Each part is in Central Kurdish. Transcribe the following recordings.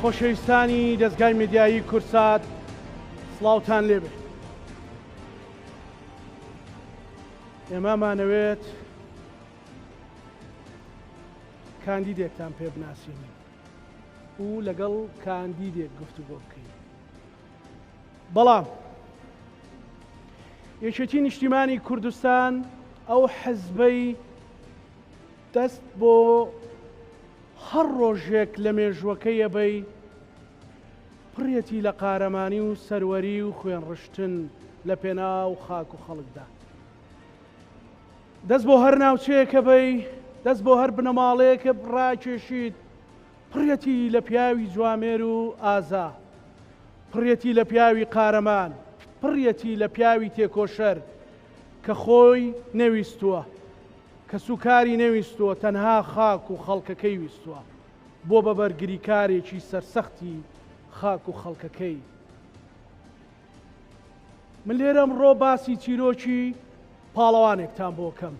خۆشەویستانی دەزگای میدیایی کوردسات سڵاوتان لێبێ. ئێمە مانەوێت کاندیدێکتان پێ بناسینین و لەگەڵ کاندیدێک گفتوگۆ بکەین. بەڵام یەکێتی نیشتیمانی کوردستان ئەو حزبەی دەست بۆ هەر ڕۆژێک لە مێژووەکەی ئەبەی پڕیەتی لە قارەمانی و سەروەری و خوێنڕشتن لە پێناو خاک و خەڵکدا. دەست بۆ هەر ناوچەیەک ئەبەی، دەست بۆ هەر بنەماڵەیەک ڕاکێشیت، پڕیەتی لە پیاوی جوامێر و ئازا، پڕیەتی لە پیاوی قارەمان، پڕیەتی لە پیاوی تێکۆشەر کە خۆی نەویستووە، کەسوکاری نەویستووە، تەنها خاک و خەڵکەکەی ویستووە، بووە بە بەرگریکارێکی سەرسەختی خاک و خەڵکەکەی. من لێرە ئەمڕۆ باسی چیرۆکی پاڵەوانێکتان بۆ کەم،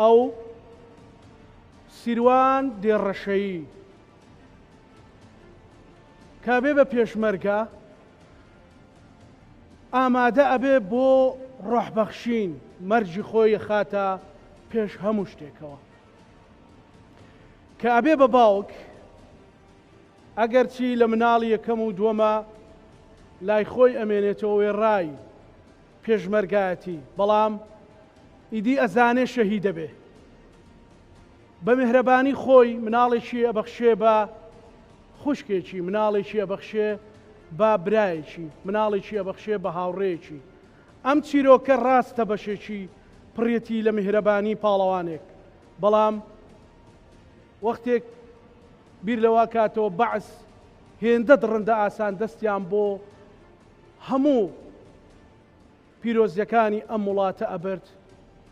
ئەو سیروان دێڕەشەیی کە ئەبێ بە پێشمەرگە، ئامادە ئەبێ بۆ ڕۆحبەخشین، مەرجی خۆی ئەخاتە پێش هەموو شتێکەوە. کە ئەبێ بە باوک، ئەگەرچی لە مناڵی یەکەم و دووەما لای خۆی ئەمێنێتەوە وێڕای پێشمەرگایەتی، بەڵام ئیدی ئەزانێ شەهیدەبێ. بە میهرەبانی خۆی مناڵێکی ئەبەخشێ بە خوشکێکی، مناڵێکی ئەبەخشێ بە برایەکی، مناڵێکی ئەبەخشێ بە هاوڕێیەکی. ئەم چیرۆکە ڕاستە بەشێکی پڕیەتی لە میهرەبانی پاڵەوانێک، بەڵام وەختێک بیر لەوە کاتەوە بەعس هێندە دڕندە ئاسان دەستیان بۆ هەموو پیرۆزیەکانی ئەم وڵاتە ئەبرد،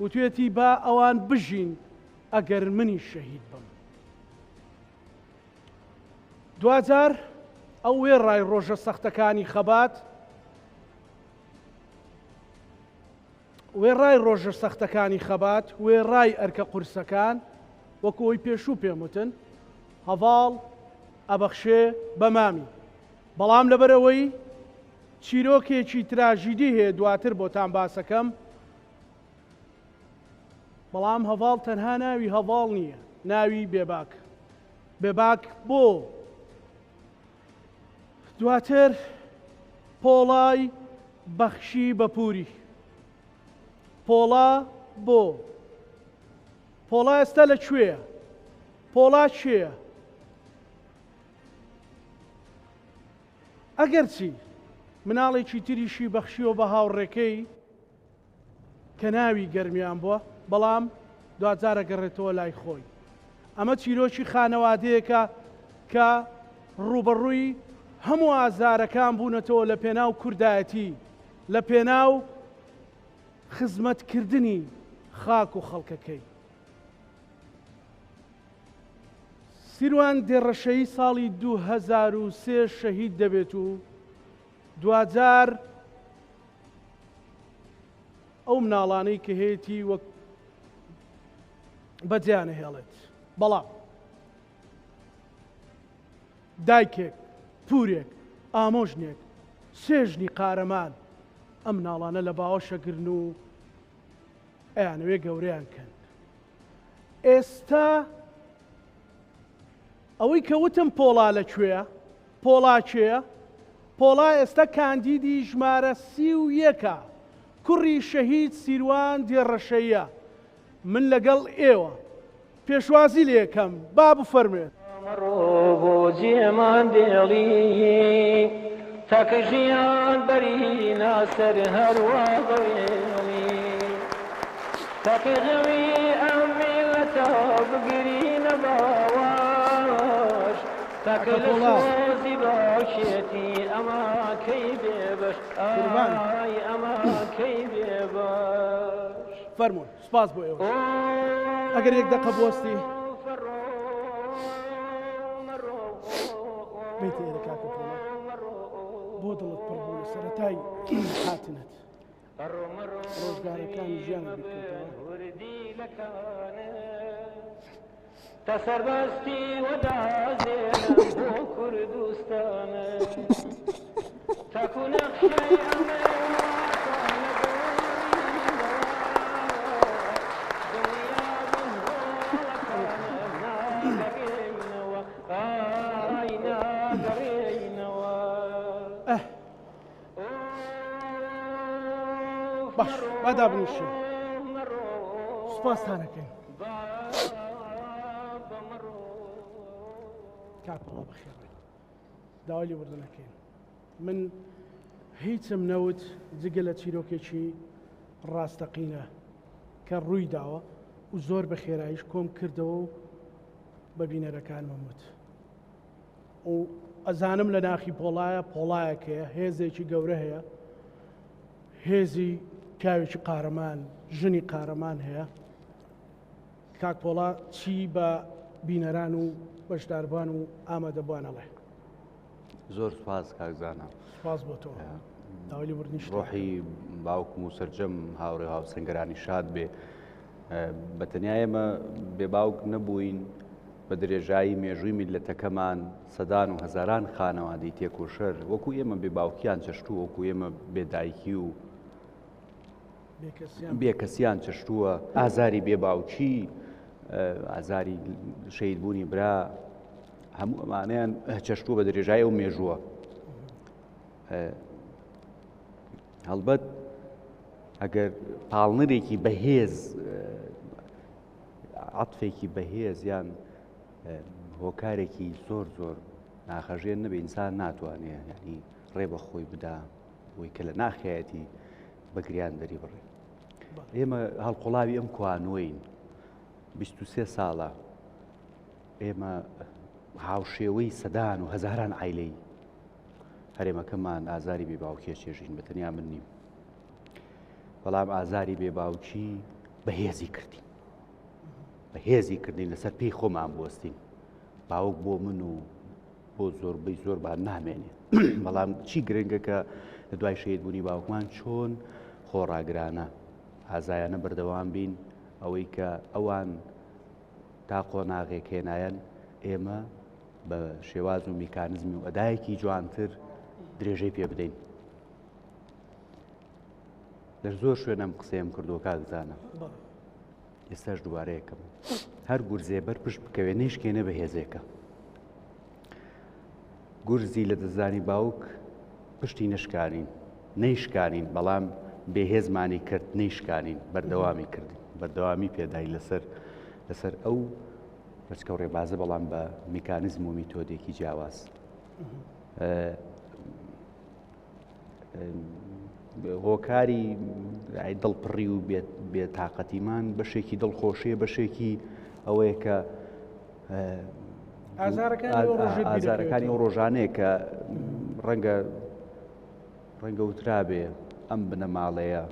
وتوێتی با ئەوان بژین ئەگەر منیش شەهید بم. دواجار ئەو وێڕای ڕۆژە سەختەکانی خەبات، وێڕای ڕۆژە سەختەکانی خەبات، وێڕای ئەرکە قورسەکان، وەکو ئەوی پێشوو پێم وتن، هەڤاڵ ئەبەخشێ بە مامی. بەڵام لەبەرئەوەی چیرۆکێکی تراژیدی هەیە دواتر بۆتان باسەکەم، بەڵام هەڤاڵ تەنها ناوی هەڤاڵ نییە، ناوی بێباک. بێباک بۆ؟ دواتر پۆڵای بەخشی بە پوری. پۆڵا بۆ؟ پۆڵا ئێستا لە کوێیە؟ پۆڵا کێیە؟ ئەگەرچی مناڵێکی تریشی بەخشیوە بە هاوڕێکەی کە ناوی گەرمیان بووە، بەڵام دواجار ئەگەڕێتەوە لای خۆی. ئەمە چیرۆکی خانەوادەیەکە کە ڕووبەڕووی هەموو ئازارەکان بوونەتەوە لە پێناو کوردایەتی، لە پێناو خزمەتکردنی خاک و خەڵکەکەی. سیروان دێڕەشەیی ساڵی 2003 شەهید دەبێت و دواجار ئەو مناڵانەی کە هەیەتی وەک بەجێیان ئەهێڵێت. بەڵام دایکێک، پورێک، ئامۆژنێک، سێ ژنی قارەمان ئەم مناڵانە لە باوەشەگرن و ئەیانەوێ گەورەیان کەن. ئێستا ئەوەی کە وتم پۆڵا لە کوێیە؟ پۆڵا کێیە؟ پۆڵا ئێستا کاندیدی ژمارە 31ە، کوڕی شەهید سیروان دێڕەشەییە. من لەگەڵ ئێوە پێشوازی لێکەم، با بفەرموێت. مەڕۆ بۆ جێمان دێڵی تاکە ژیان بەری ناسەر هەروا بەوێڵی تاکە غەمی ئەم میللەتە بگرینە باوەش تاکە لە سۆزی باوکێتی ئەما کەی بێبەش ئای ئەما کەی بێبەش. فەرموون. سوپاس بۆ ئێوەش. ئەگەر یەک دەقە بوەستی. بیتە ئێرە کاکە پۆڵا. بۆ دڵت پڕ بوو لە سەرەتای هاتنت. ڕۆژگارەکانی ژیانت بیرکەوتەوە. تا سەربەستی وەدازێنم بۆ کوردستانم تاکو نەخشەی ئەمە وڵاتانە گۆڕینەوە دڵنیابن ڕۆڵەکانم ناگەڕێینەوە ئای ناگەڕێینەوە ئەه باش با دابنیشین سوپاستانەکەین کاک پەڵا بەخێر بێن داوای لێبوردن ئەکەین من هیچم نەوت جگە لە چیرۆکێکی ڕاستەقینە کە ڕووی داوە و زۆر بە خێراییش کۆم کردەوە و بە بینەرەکانمم وت و ئەزانم لە ناخی پۆڵایە پۆڵایەک هەیە هێزێکی گەورە هەیە هێزی پیاوێکی قارەمان ژنی قارەمان هەیە کاک پۆڵا چی بە بینەران و بەشداربوان و ئامادەبوان ئەڵێ؟ زۆر سوپاس کاک زانا. سوپاس بۆ تۆ. داوای لێبوردنیشت دەکەم. ڕۆحی باوکم و سەرجەم هاوڕێ و هاوسەنگەرانی شاد بێ. بە تەنیا ئێمە بێ باوک نەبووین، بە درێژایی مێژووی میللەتەکەمان سەدان و هەزاران خانەوادەی تێکۆشەر وەکو ئێمە بێ باوکیان چەشتووە، وەکو ئێمە بێ دایکی و بێکەسیان چەشتووە، ئازاری بێ باوکی، ئازاری شەهیدبوونی برا، هەموو ئەمانەیان چەشتووە بە درێژای ئەو مێژووە. هەڵبەت ئەگەر پاڵنەرێکی بەهێز عەتفێکی بەهێز یان هۆکارێکی زۆر زۆر ناخەژێن نەبێ ئینسان ناتوانێ یعنی ڕێ بە خۆی بدا بۆی کە لە ناخیایەتی بە گریان دەری بڕێ. ئێمە هەڵقوڵاوی ئەم کوانوەین 23 ساڵە ئێمە هاوشێوەی سەدان و هەزاران عیلەی هەرێمەکەمان ئازاری بێ باوکیە چێژین بە تەنیا من نیم بەڵام ئازاری بێ باوکی بەهێزی کردین بەهێزی کردین لەسەر پێی خۆمان بوەستین باوک بۆ من و بۆ زۆربەی زۆرمان نامێنێ بەڵام چی گرنگە کە لە دوای شەهیدبوونی باوکمان چۆن خۆڕاگرانە ئازایانە بەردەوام بین ئەوەی کە ئەوان تا قۆناغێک هێنایەن ئێمە بە شێواز و میکانزمی و ئەدایەکی جوانتر درێژەی پێ بدەین لە زۆر شوێنم قسەیم کردووە کاک زانە ئێستاش دووبارەیەکەم هەر گورزێ بەر پشت بکەوێ نەیشکێنێ بە هێزێکە گورزی لە دەستدانی باوک پشتی نشکانین نەیشکانین بەڵام بێهێزمانی کرد نەیشکانین بەردەوامی کردین بەردەوامی پێدای لەسەر لەسەر ئەو ڕچکە و ڕێبازە بەڵام بە میکانزم و میتۆدێکی جیاواز هۆکاری دڵپڕی و بێتاقەتیمان بەشێکی دڵخۆشیە بەشێکی ئەوەیە کە ئازارەکانی ئەو ڕۆژانەیە کە ڕەنگە ڕەنگە وترابێ ئەم بنەماڵەیە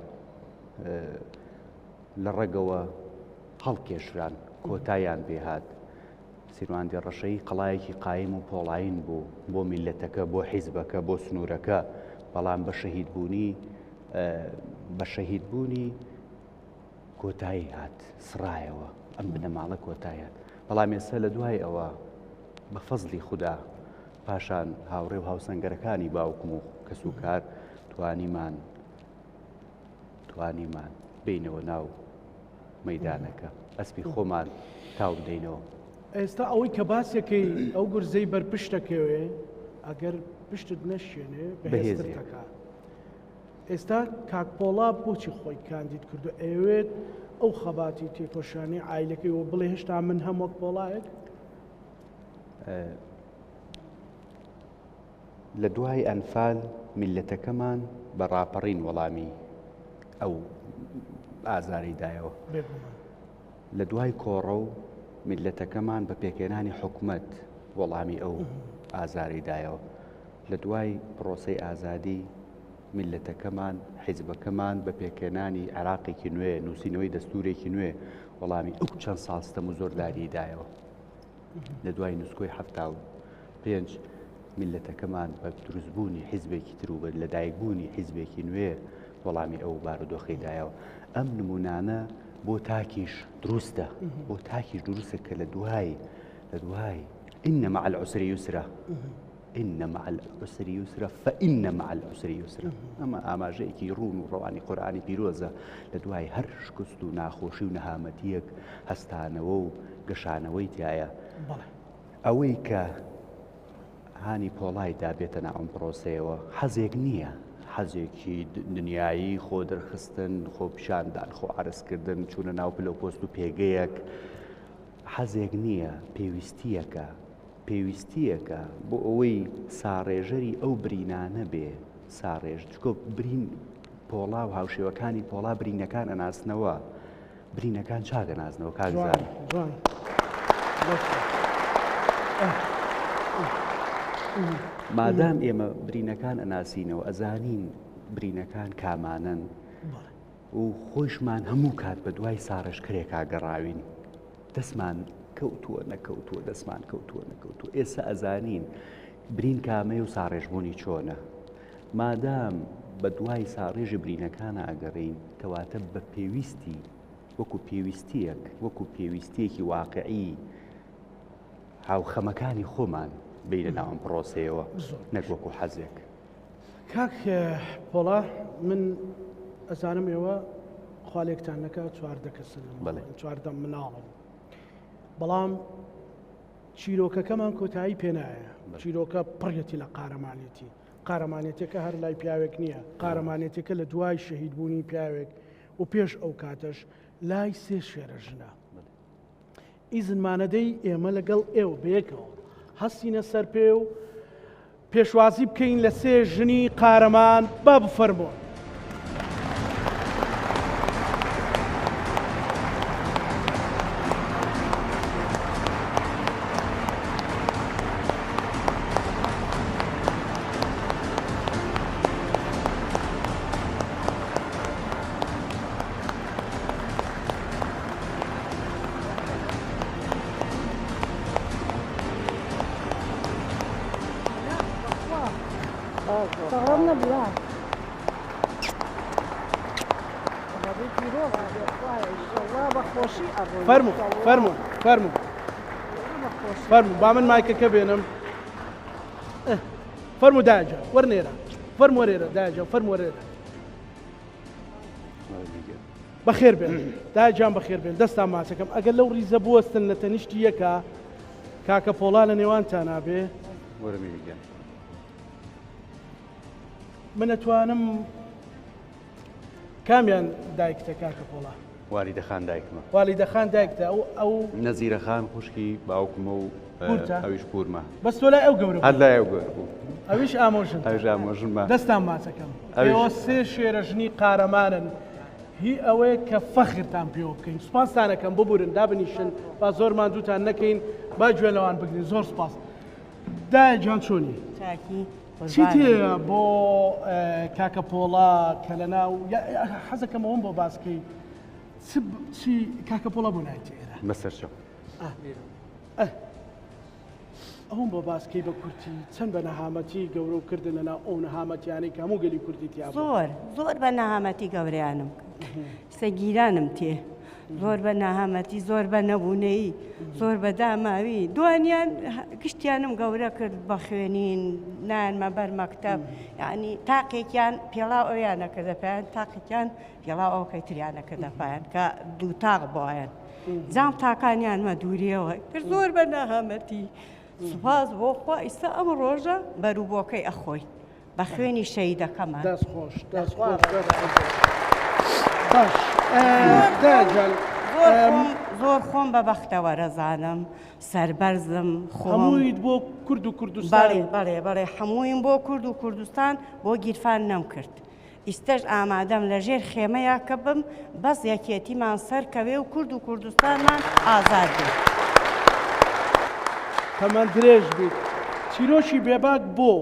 لە ڕەگەوە هەڵکێشران کۆتایان پێهات سیروان دێڕەشەیی قەڵایەکی قایم و پۆڵایین بوو بۆ میللەتەکە، بۆ حیزبەکە، بۆ سنوورەکە، بەڵام بە شەهیدبوونی بە شەهیدبوونی کۆتایی هات، سڕایەوە، ئەم بنەماڵە کۆتایی هات. بەڵام ئێستا لە دوای ئەوە بە فەزلی خودا پاشان هاوڕێ و هاوسەنگەرەکانی باوکم و کەسوکار توانیمان توانیمان بێینەوە ناو مەیدانەکە ئەسپی خۆمان تاو بدەینەوە. ئێستا ئەوەی کە باسەکەی ئەو گورزەی بەر پشتەکەوێ ئەگەر پشتت نەشێنێ بەهێزتر دەکا. ئێستا کاک پۆڵا بۆچی خۆی کاندید کردو ئەیەوێت ئەو خەباتی تێکۆشانی عایلەکەی و بڵێ هێشتا من هەم وەک پۆڵایەک؟ لە دوای ئەنفال میللەتەکەمان بە ڕاپەڕین وەڵامی ئەو ئازارەی دایەوە. لە دوای کۆڕەو میللەتەکەمان بە پێکهێنانی حکومەت وەڵامی ئەو ئازارەی دایەوە. لە دوای پرۆسەی ئازادی میللەتەکەمان، حیزبەکەمان بە پێکهێنانی عێراقێکی نوێ، نووسینەوەی دەستوورێکی نوێ وەڵامی ئەو چەند ساڵ ستەم و زۆرداریی دایەوە. لە دوای نسکۆی 75 میللەتەکەمان بە دروستبوونی حیزبێکی تر و بە لەدایکبوونی حیزبێکی نوێ وەڵامی ئەو بارودۆخەی دایەوە. ئەم نموونانە بۆ تاکیش دروستە بۆ تاکیش دروستە کە لە دوای لە دوای إن مع العسر يسرا إن مع العسر يسرا فإن مع العسر يسرا ئەمە ئاماژەیەکی ڕوون و ڕەوانی قورئانی پیرۆزە لە دوای هەر شکست و ناخۆشی و نەهامەتیەک هەستانەوە و گەشانەوەی تایە ئەوەی کە هانی پۆڵای دا بێتە ناو ئەم پرۆسەیەوە حەزێک نییە، حەزێکی دنیایی، خۆ دەرخستن، خۆ پیشاندان، خۆ عەرزکردن، چوونە ناو پلە و پۆست و پێگەیەک، حەزێک نییە، پێویستییەکە، پێویستییەکە بۆ ئەوەی ساڕێژەری ئەو برینانە بێ، ساڕێژ، چونکە برین پۆڵا و هاوشێوەکانی پۆڵا برینەکان ئەناسنەوە. برینەکان چاک ئەناسنەوە کاک زان. مادام ئێمە برینەکان ئەناسینەوە ئەزانین برینەکان کامانەن و خۆشمان هەموو کات بە دوای ساڕێژکەرێکا گەڕاوین دەستمان کەوتووە نەکەوتووە دەستمان کەوتووە نەکەوتووە ئێستا ئەزانین برین کامەیە و ساڕێژبوونی چۆنە مادام بە دوای ساڕێژی برینەکانا ئەگەڕێین، کەواتە بە پێویستی، وەکو پێویستییەک، وەکو پێویستییەکی واقعی هاوخەمەکانی خۆمان بێینە ناو ئەم پڕۆسەیەوە، نەک وەکو حەزێک. کاک پۆڵا، من ئەزانم ئێوە خوا لێکتان نەکا 14 کەسن لە ماڵن، 14 مناڵن، بەڵام چیرۆکەکەمان کۆتایی پێنایە، چیرۆکە پڕیەتی لە قارەمانێتی، قارەمانێتیەکە هەر لای پیاوێک نییە، قارەمانێتیەکە لە دوای شەهیدبوونی پیاوێک و پێش ئەو کاتەش لای سێ شێرە ژنە. ئیزنمانەدەی ئێمە لەگەڵ ئێوە بەیەکەوە هەستینە سەر پێ و پێشوازی بکەین لە سێ ژنی قارەمان با بفەرموون. فەرموو فەرموو فەرموو فەرموو با من مایکەکە بێنم فەرموو داجە وەرنێرە فەرموو وەرێرە داجە فەرموو وەرێرە بەخێر بێن داجان بەخێر بێن دەستان ماچەکەم ئەگەر لەو ڕیزە بوەستن لە تەنیشتی یەکە کاکە پۆڵا لە نێوانتان نابێ من ئەتوانم کامیان دایکتە کاکە پۆڵا؟ والیدە خان دایکمە. والیدە خان دایکتە ئەو ئەو. نەزیرە خان خوشکی باوکمە و ئەویش پوورمە. بەس تۆ لای ئەو گەورە بووی؟ هەر لای ئەو گەورە بووم. ئەویش ئامۆژنتە؟ ئەویش ئامۆژنمە. دەستان ماچەکەم. ئێوە سێ شێرەژنی قارەمانن هی ئەوەیە کە فەخرتان پێوە بکەین. سوپاستان ئەکەم ببورن دابنیشن با زۆر ماندووتان نەکەین با گوێ لەوان بگرین زۆر سوپاس. دایە گیان چۆنی؟ چاکی. چیت هەیە بۆ کاکە پۆڵا کە لە ناو حەزەکەم ئەوەم بۆ باس کەی چی کاکە پۆڵا بۆ نایتە ئێرە؟ بەسەرچاو. ئەوم بۆ باس کەی بە کورتی چەند بە نەهامەتی گەورە و کردن لە ناو ئەو نەهامەتیانەی کە هەموو گەلی کوردی تیا بوو. زۆر زۆر بە نەهامەتی گەورەیانم کرد سە گیرانم تێ زۆر بە ناهامەتی زۆر بە نەبوونەیی زۆر بە داماوی دوانیان گشتیانم گەورە کرد بە خوێنین نانمە بەر مەکتەب یعنی تاقێکیان پێڵاو ئەویانە کردە پێیان تاقێکیان پێڵاو ئەوکەی تریانە کردە پایان کە دوو تاق بۆیان جام تاکانیانمە دووریەوە کرد زۆر بە ناهامەتی سوپاس بۆ خوا ئیستا ئەم ڕۆژە بەروبۆکەی ئەخۆین بە خوێنی شەهیدەکەمان. دەست خۆش دەست خۆش دەست خۆش باش داجان زۆر خۆم بە بەختەوەرەزانم سەربەرزم خۆم هەموویت بۆ کورد و کوردستان بەڵێ بەڵێ بەڵێ هەموویم بۆ کورد و کوردستان بۆ گیرفان نەم کرد ئیستەش ئامادەم لە ژێر خێمەیا کە بم بەس یەکێتیمان سەرکەوێ و کورد و کوردستانمان ئازاد بێ. تەمەن درێژ بیت. چیرۆکی بێباک بۆ؟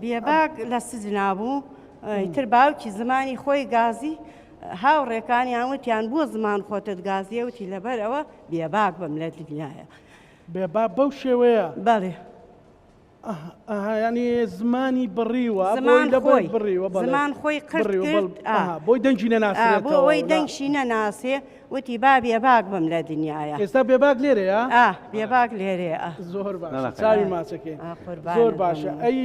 بێباک لە سجنا بوو ئیتر باوکی زمانی خۆی گازی هاوڕێکانیان وتیان بۆ زمان خۆتت گازیە وتی لەبەر ئەوە بێباک بم لە دنیایا. بێباک بەو شێوەیە؟ بەڵێ. ینی زمانی بڕیوە زمان خۆی بڕیوە زمان خۆی قرد بۆی دەنگی نەناسێت بۆ ئەوەی دەنگشی نەناسێ وتی با بێباک بم لە دنیاە ئێستا بێباک لێرەیە بێباک لێرەیە زۆر باش چاوی ماچەکەی زۆر باشە ئەی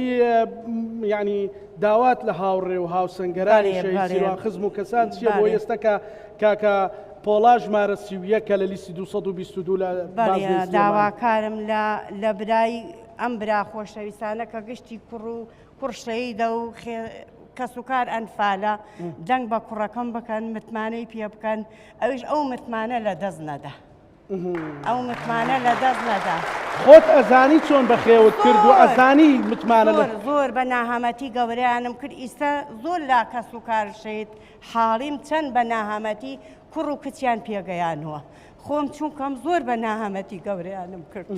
ینی داوات لە هاوڕێ و هاوسەنگەرانی شەهید خزم و کەسان چییە بۆ ئێستا کە کاکە پۆڵا ژمارە 31 کە لە لیستی 222 لە داواکارم لە لە برای ئەم برا خۆشەویستانە کە گشتی کوڕ و کوڕ شەهیدە و کەسوکار ئەنفالە دەنگ بە کوڕەکەم بکەن متمانەی پێ بکەن ئەویش ئەو متمانە لە دەست نەدا ئەو متمانە لە دەست نەدا. خۆت ئەزانی چۆن بەخێوت کرد و ئەزانی متمانە زۆر زۆر بە ناهەمەتی گەورەیانم کرد ئیستا زۆر لا کەس و کار شەید حاڵیم چەند بە ناهەمەتی کوڕ و کچیان پێگەیانوە خۆم چونکەم زۆر بە ناهەمەتی گەورەیانم کرد.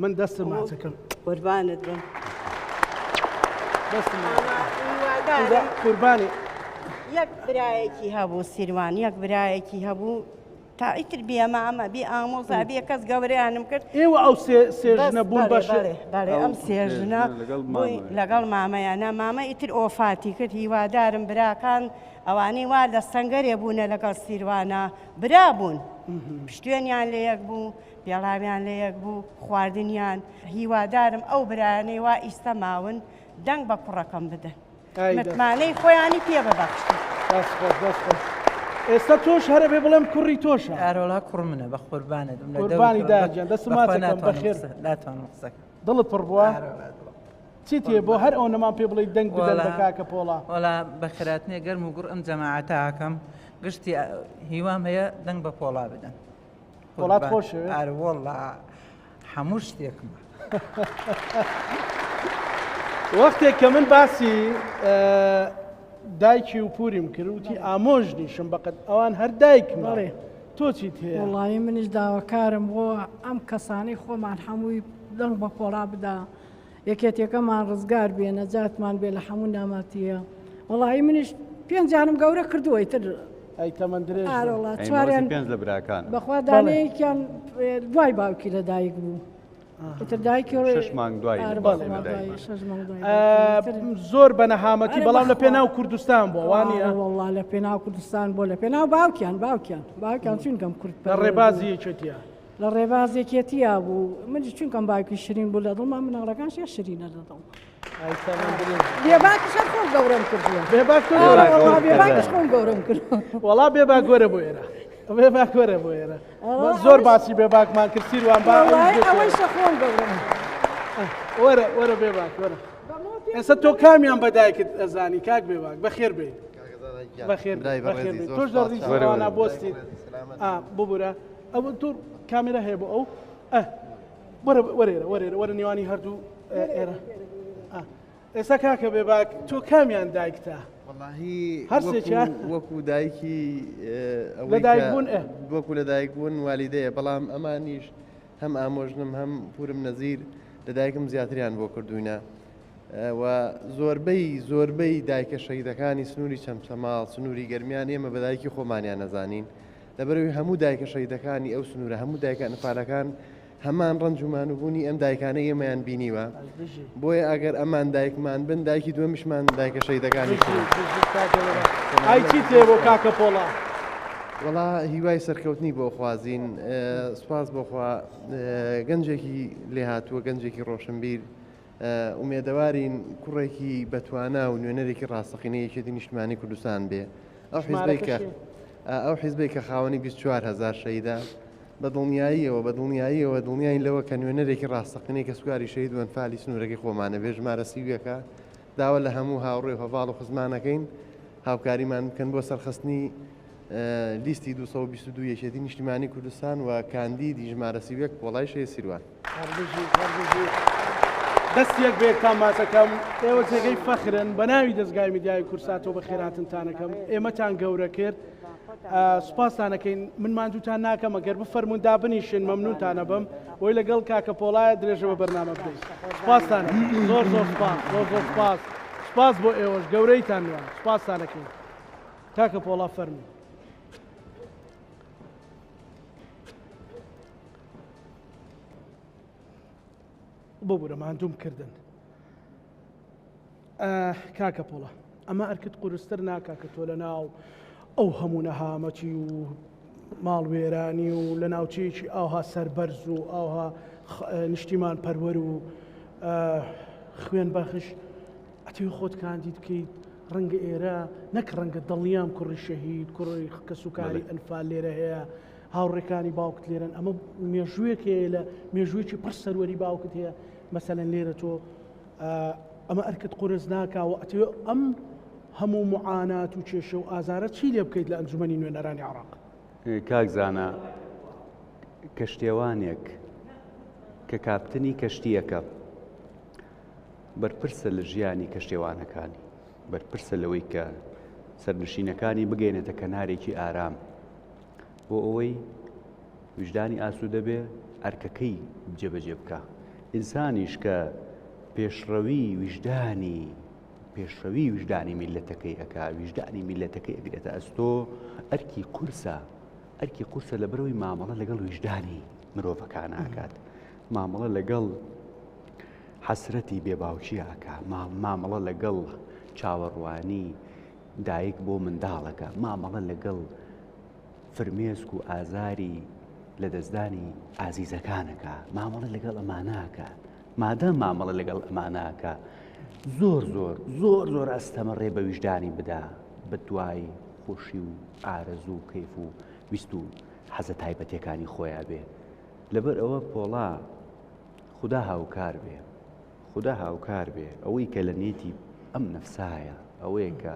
من دەستم ماچەکەم. قوربانت بم. دەستم قوربانی. یەک برایەکی هەبوو سیروان یەک برایەکی هەبوو تا ئیتر بێ مامە بێ ئامۆزا بێ کەس گەورەیانم کرد. ئێوە ئەو سێ ژنە بوون بەش بەڵێ ئەم سێ ژنە لەگەڵ مامەیانە مامە ئیتر ئۆفاتی کرد هیوادارم براکان ئەوانەی وا لە سەنگەرێ بوونە لەگەڵ سیروانە برا بوون پشتێنیان لە یەک بوو پێڵاویان لە یەک بوو خواردنیان هیوادارم ئەو برایانەی وا ئیستە ماون دەنگ بە کوڕەکەم بدەن متمانەی خۆیانی پێ ببەخشن. دەست خۆش دەست خۆش ئێستا تۆش هەرە بێ بڵێم کوڕی تۆشە. ئارۆڵا کوڕ منە بە قوربانت بم لە قوربانی داجان دەست ماچەکەم بەخێر ناتوانم قسەکەم دڵت پڕ بووە؟ چی تێ بۆ هەر ئەو نەمان پێ بڵێ دەنگ بدەن بە کاکە پۆڵا وەڵا بەخێراتنێ گەرم و گوڕ ئەم جەماعەتە ئەکەم گشتی هیوام هەیە دەنگ بە پۆڵا بدەن. وڵات خۆشەوێ؟ ئەرە وەڵا هەموو شتێکمە. وەختێک کە من باسی دایکی و پوریم کرد وتی ئامۆژنیشم بەقەت ئەوان هەر دایکم بەڵێ تۆ چیت هەیە؟ وەڵی منیش داواکارم بۆ ئەم کەسانەی خۆمان هەمووی دەنگ بە پۆڵا بدا یەکێتیەکەمان ڕزگار بێ نەجاتمان بێ لە هەموو نامەردیە وەڵایی منیش پێنجانم گەورە کردووە ئیتر ئەی تەمەن درێژ بن. ئارۆڵا ئەی چواریان مەبەستی پێنج لە براکانە. بەخوا دانەیەکیان دوای باوکی لە دایک بوو ئیتر دایکی ڕێ شش مانگ دوای ئارە بەڵێ بەخوا لە دایک دوای بوو. شش مانگ دوای ئە، باوکی. ئیتر زۆر بە نەهامەتی ئەرێ بەڵام لە بەخوا. پێناو کوردستان بووە وا نییە؟ ئارە وەڵا لە پێناو کوردستان بووە لە پێناو باوکیان باوکیان باوکیان چونکەم کورد لە پەروەر بوو. ڕێبازی یەکێتیە. لە ڕێباز یەکێتیا بوو منیش چونکەم باوکی شرین بوو لە دڵما مناڵەکان شێ شرینە لە دڵما بێباکیش هەر خۆم گەورەم کردووە بێباک تۆ ئارە گەورەت وەڵا کردووە. بێباکیش خۆم گەورەم کردووە وەڵا بێباک وەرە بۆ ئێرە بێباک وەرە بۆ ئێرە ئەوە زۆر ئەوەش- باسی بێباکمان کرد سیروان با ئەویش وەڵای بێتەوە. ئەوەیشە خۆم گەورەم وەرە وەرە بێباک وەرە ئێستا تۆ کامیان بە دایکت ئەزانی کاک بێباک بەخێر بێی بەخێر بێی، بەخێر بێی. تۆش لە ڕیزی ئەوانە بۆستیت ئا ببورە ئەوە تۆ کامێرا هەیە بۆ ئەو ئە وەرە وەرێرە وەرێرە وەرە نێوانی هەردوو ئێرە ئێستا کاکە بێباک تۆ کامیان دایکتە؟ وەڵاهی هەر سێکیان؟ وەکو دایکی لە دایک بوون ئێ وەکو لە دایک بوون والیدەیە بەڵام ئەمانیش هەم ئامۆژنم هەم پورم نەزیر لە دایکم زیاتریان بۆ کردوینە و زۆربەی زۆربەی دایکە شەهیدەکانی سنووری چەمچەماڵ سنووری گەرمیان ئێمە بە دایکی خۆمانیان نەزانین لەبەرئەوەی هەموو دایکە شەهیدەکانی ئەو سنوورە، هەموو دایکە ئەنفالەکان هەمان ڕەنج و مانووبوونی ئەم دایکانەی ئێمەیان بینیوە، بۆیە ئەگەر ئەمان دایکمان بن، دایکی دووەمیشمان دایکە شەهیدەکانی ترن. ئای چیت هەیە بۆ کاکە پۆڵا؟ وەڵا هیوای سەرکەوتنی بۆ خوازین، سوپاس بۆ خوا گەنجێکی لێهاتووە، گەنجێکی ڕۆشنبیر، ئومێدەوارین کوڕێکی بەتوانا و نوێنەرێکی ڕاستەقینەی یەکێتی نیشتمانی کوردستان بێ. ئەو حیزبەی کە ئەو حیزبەی کە خاوەنی 24 هەزار شەهیدە بە دڵنیاییەوە بە دڵنیاییەوە دڵنیاین لەوە کە نوێنەرێکی ڕاستەقینەی کەسوکاری شەهید و ئەنفالی سنوورەکەی خۆمانە بێ ژمارە سیویەکە داوا لە هەموو هاوڕێ و هەڤاڵ و خزمانەکەین هاوکاریمان بکەن بۆ سەرخستنی لیستی 222 یەکێتی نیشتیمانی کوردستان و کاندیدی ژمارە 31 پۆڵای شەهید سیروان. هەر بژیت هەر بژیت دەست یەک بە یەکتان ماچەکەم ئێوە جێگەی فەخرن بە ناوی دەزگای میدیای کورساتەوە بە خێراتنتانەکەم ئێمەتان گەورە کرد سوپاستانەکەین من ماندووتان ناکەم ئەگەر بفەرمونون دابنیشن مەمنونتانە بم بۆی لەگەڵ کاکە پۆڵایە درێژە بە بەرنامە بدەین سوپاستان زۆر زۆر سوپاس زۆر زۆر سوپاس سوپاس بۆ ئێوەش گەورەیتان نوان سوپاستانەکەین کاکە پۆڵا فەرموو ببورە ماندووم کردن. کاکە پۆڵا ئەمە ئەرکت قورستر ناکا کە تۆ لە ناو ئەو هەموو نەهامەتی و ماڵ وێرانی و لە ناوچەیەکی ئاوها سەربەرز و ئاوها نیشتیمان پەروەر و خوێن بەخش ئەتەوێ خۆت کاندید بکەیت ڕەنگە ئێرە نەک ڕەنگە دڵنیام کوڕی شەهید کوڕی کەسوکاری ئەنفال لێرە هەیە هاوڕێکانی باوکت لێرەن ئەمە مێژوویەک هەیە لە مێژوویەکی پڕ سەروەری باوکت هەیە مەسەلەن لێرە تۆ ئەمە ئەرکت قورس ناکا و ئەتەوێ ئەم هەموو معانات و کێشە و ئازارە چی لێ بکەیت لە ئەنجومەنی نوێنەرانی عێراق؟ کاک زانا کەشتێوانێک کە کاپتنی کەشتییەکە بەرپرسە لە ژیانی کەشتێوانەکانی بەرپرسە لەوەی کە سەرنشینەکانی بگەێنێتە کەنارێکی ئارام بۆ ئەوەی ویژدانی ئاسوودە بێ ئەرکەکەی جێبەجێ بکا. ئینسانیش کە پێشڕەوی ویژدانی پێشڕەوی ویژدانی میللەتەکەی ئەکا، ویژدانی میللەتەکەی ئەگرێتە ئەستۆ، ئەرکی قورسە، ئەرکی قورسە لەبەرئەوەی مامەڵە لەگەڵ ویژدانی مرۆڤەکان ئەکات، مامەڵە لەگەڵ حەسرەتی بێباوکی ئەکا، مامەڵە لەگەڵ چاوەڕوانی دایک بۆ منداڵەکە، مامەڵە لەگەڵ فرمێسک و ئازاری لەدەستدانی ئازیزەکان ئەکا، مامەڵە لەگەڵ ئەمانە ئەکا، مادام مامەڵە لەگەڵ ئەمانە ئەکا زۆر زۆر زۆر زۆر ئەستەمە ڕێ بە ویژدانی بدا بە دوای خۆشی و ئارەزوو و کەیف و ویست و حەزە تایبەتیەکانی خۆیا بێ. لەبەر ئەوە پۆڵا خودا هاوکار بێ. خودا هاوکار بێ ئەوەی کە لە نێتی ئەم نەفسایە ئەوەیە کە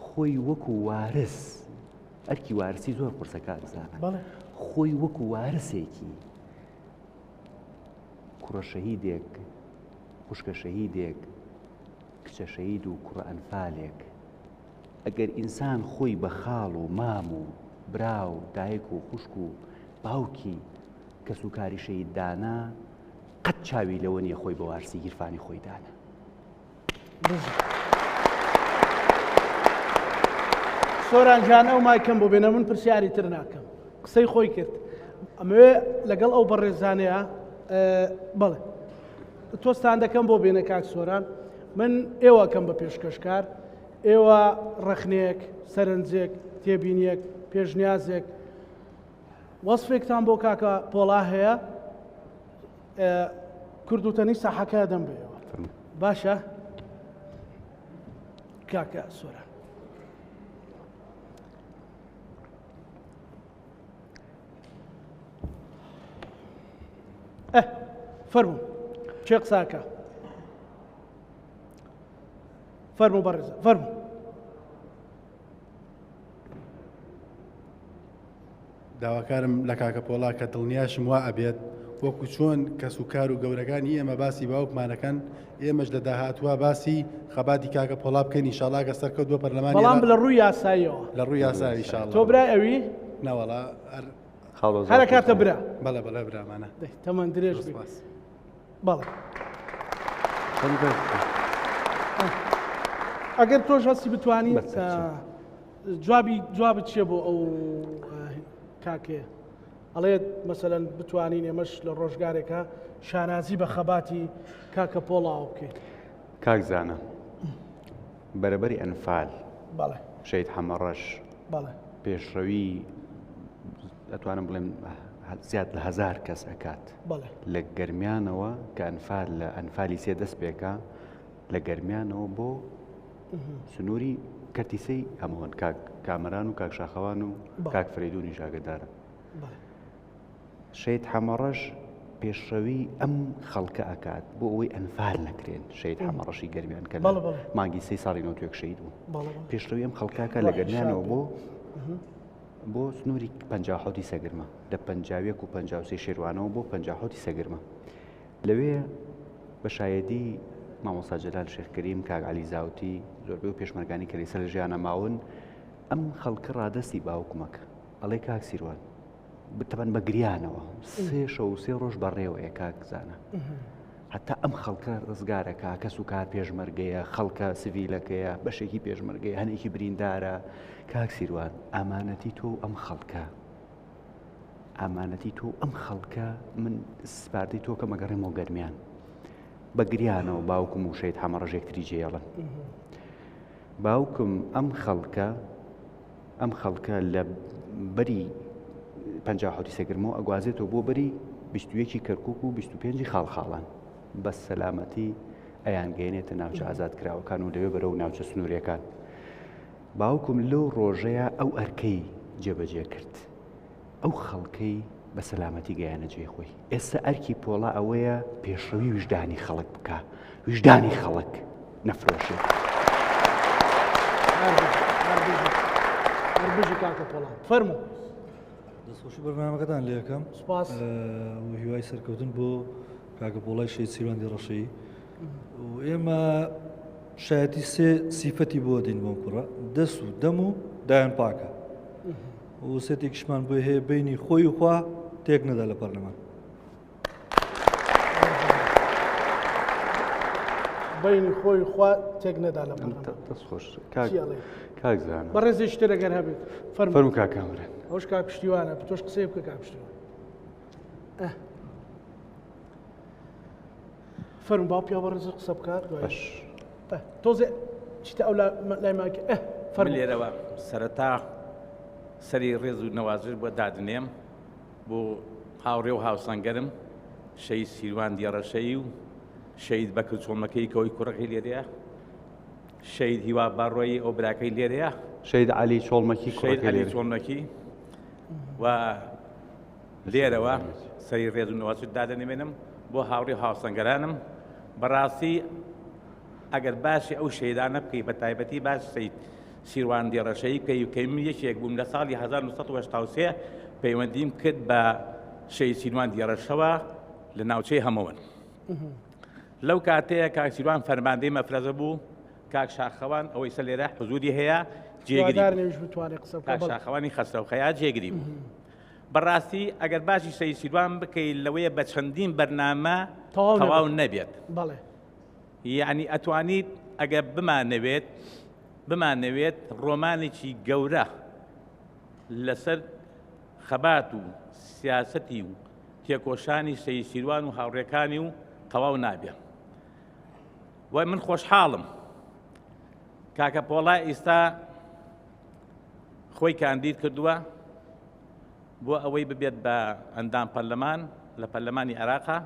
خۆی وەکو وارس ئەرکی وارسی زۆر قورسە کاک زانا خۆی وەکو وارسێکی کوڕە شەهیدێک خوشکە شەهیدێک کچە شەهید و کوڕە ئەنفالێک ئەگەر ئینسان خۆی بە خاڵ و مام و برا و دایک و خوشک و باوکی کەسوکاری شەهید دانا قەت چاوی لەوە نییە خۆی بە وارسی گیرفانی خۆی دانا. سۆران جان ئەو مایکەم بۆ بێنە من پرسیاری تر ناکەم قسەی خۆی کرد ئەمەوێ لەگەڵ ئەو بەڕێزانەیە بەڵێ تۆستان دەکەم بۆ بێنە کاک سۆران من ئێوەکەم بە پێشکەشکار ئێوە ڕەخنەیەک سەرنجێک تێبینیەک پێشنیازێک وەسفێکتان بۆ کاکە پۆڵا هەیە کوردوتەنی ساحەکە دەم بێەوە باشە کاکە سۆران فەرموو چێ قساکە فەرموو بەڕێزە فەرموو داواکارم لە کاکە پۆڵا کە دڵنیاشم وا ئەبێت وەکو چۆن کەس و کار و گەورەکانی ئێمە باسی باوکمانەکەن ئێمەش لە داهاتووە باسی خەباتی کاکە پۆڵا بکەین ئینشاڵا گە سەرکەوت بۆ پەرلەمانی بەڵام لە ڕووی یاساییەوە لە ڕووی یاسایی ئینشاڵا تۆ برای ئەوی نەوەڵا هەر کاتە برا بەڵێ بەڵێ برامانە تەمەن درێژ بی بەڵێ ئەگەر تۆش هەستی بتانی جوابی جوابت چیە بۆ ئەو کاکەیە ئەڵێت مەسەلەن بتوانین ئێمەش لە ڕۆژگارێکە شانازی بە خەباتی کاکە پۆڵاوە بکەین کاک زانا بەرەبەری ئەنفال بەڵێ شەید حەمەڕەش بەڵێ پێشڕەوی ئەتوانم بڵێم زیاد لە هزار کەس ئەکات بەڵێ لە گەرمیانەوە کە ئەنفال لە ئەنفالی سێ دەست پێکا لە گەرمیانەوە بۆ سنووری کەرتی سێی هەمووان کاک کامەران و کاک شاخەوان و کاک فریدونیش ئاگدارن شەید حەمەڕەش پێشڕەوی ئەم خەڵکە ئەکات بۆ ئەوەی ئەنفال نەکرێن شەید حەمەڕەشی گەرمیان کە مانگی سێ ساڵی نەوتوێک شەید بوو پێشڕەوی ئەم خەڵکاکە لە گەرمیانەوە بۆ بۆ سنووری 56 سەگرمە لە 51 و 53 شێروانەوە بۆ 56 سەگرمە لەوێ بە شایەدی مامۆستا جەلال شێخ کەریم، کاک عەلی زاوتی، زۆربەی و پێشمەرگانی کە لەسەر لە ژیانە ماون، ئەم خەڵکە ڕادەستی باوکمەکە. ئەڵێ کاک سیروان، تەبەن بە گریانەوە سێ شەو و سێ ڕۆژ بەڕێوەیە کاک زانا. هەتا ئەم خەڵکە ڕزگارەکە کەس و کار پێشمەرگەیە خەڵکە سڤیلەکەیە بەشێکی پێشمەرگەیە هەنێکی بریندارە کاک سیروان ئامانەتی تۆ و ئەم خەڵکە ئامانەتی تۆ ئەم خەڵکە من سپاردەی تۆ کەم ئەگەڕێمەوە گەرمیان. بە گریانەوە باوکم و شەید حەمەڕەش یەکتری جێڵن. باوکم ئەم خەڵکە ئەم خەڵکە لە بەری 57 سەگرمەوە ئەگوازێتەوە بۆ بەری 21 کەرکک و 25 خاڵخاڵان بە سەلامەتی ئەیانگەیەنێتە ناوچە ئازادکراوەکان و لەوێ بەرەو ناوچە سنووریەکان. باوکم لەو ڕۆژەیا ئەو ئەرکەی جێبەجێ کرد. ئەو خەڵکەی بە سەلامەتی گەیانە جێی خۆی. ئێستا ئەرکی پۆڵا ئەوەیە پێشڕەوی ویژدانی خەڵک بکا، ویژدانی خەڵک نەفرۆشێت. هەر بژی کاکە پۆڵا. فەرموو. دەستخۆشی بەرنامەکەتان لێ ئەکەم. سوپاس. و هیوای سەرکەوتن بۆ کاکە پۆڵای شەهید سیروان دیڕەشەیی. و ئێمە شایەتی سێ سیفەتی بۆ دێن بۆم کوڕە دەست و دەم و دایان پاکە و سێتێکیشمان بۆی هەیە بینی خۆی و خوا تێک نەدا لە پەرلەمان. بینی خۆی خوا تێک نەدا لە پەرلەمان. دەست خۆش کاک زانا. بەڕێزێکی تر ئەگەر هەبێت فەرموو. فەرموو کاک کامەران. ئەوش کاک پشتیوانە تۆش قسەی بکە کاک پشتیوان. فەرموو با پیاو بەڕێز قسە بکات دوای باش. تۆزێ چیتە ئەو لای ماکە ئە فەرموو. لێرەوە سەرەتا سەری ڕێز و نەوازش بۆ دادنێم بۆ هاوڕێ و هاوسەنگەرم شەهید سیروان دیڕەشەیی و شەهید بەکر چۆڵمەکەی کە ئەوی کوڕەکەی لێرەیە شەهید هیوا باڕۆیی ئەو براکەی لێرەیە شەهید عەلی چۆڵمەکی شەهید کوڕەکەی عەلی لێرەیە. چۆڵمەکی و لێرەوە سەری ڕێز و نەوازش دادەنێمێنم بۆ هاوڕێ و هاوسەنگەرانم بەڕاستی ئەگەر باسی ئەو شەیدانە بکەی بە تایبەتی باس سید سیروان دێڕەشەیی بکەی کە من یەکێک بووم لە ساڵی 1983 پەیوەندیم کرد بە شەهید سیروان دێڕەشەوە لە ناوچەی هەمەوەن لەو کاتەیە کاک سیروان فەرماندەی مەفرەزە بوو کاک شاخەوان ئەوەی سە لێرە حزوری هەیە جێگری کاک شاخەوانی خەسرەوخەیا جێگری بوو بەڕاستی ئەگەر باسی سەید سیروان بکەی لەوەیە بە چەندین بەرنامە تەواو نەبێت بەڵێ یعنی ئەتوانیت ئەگەر بمانەوێت بمانەوێت ڕۆمانێکی گەورە لەسەر خەبات و سیاسەتی و تێکۆشانی سەید سیروان و هاوڕێکانی و تەواو نابێ و من خۆشحاڵم کاکە پۆڵا ئیستا خۆی کاندید کردووە بۆ ئەوەی ببێت بە ئەندام پەرلەمان لە پەرلەمانی عێراقا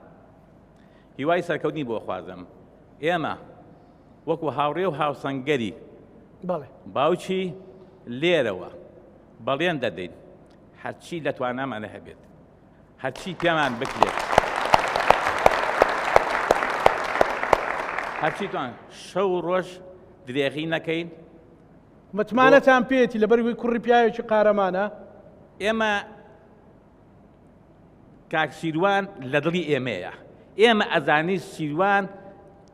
هیوای سەرکەوتنی بۆ خوازم ئێمە وەکو هاوڕێ و هاوسەنگەری باوکی لێرەوە بەڵێن دەدەین هەرچی لە توانامانە هەبێت هەرچی پێمان بکرێت هەرچی توان شەو ڕۆژ درێغی نەکەین متمانەتان پێیەتی لەبەر ئەوەی کوڕی پیاوێکی قارەمانە؟ ئێمە کاک سیروان لە دڵی ئێمەیە ئێمە ئەزانی سیروان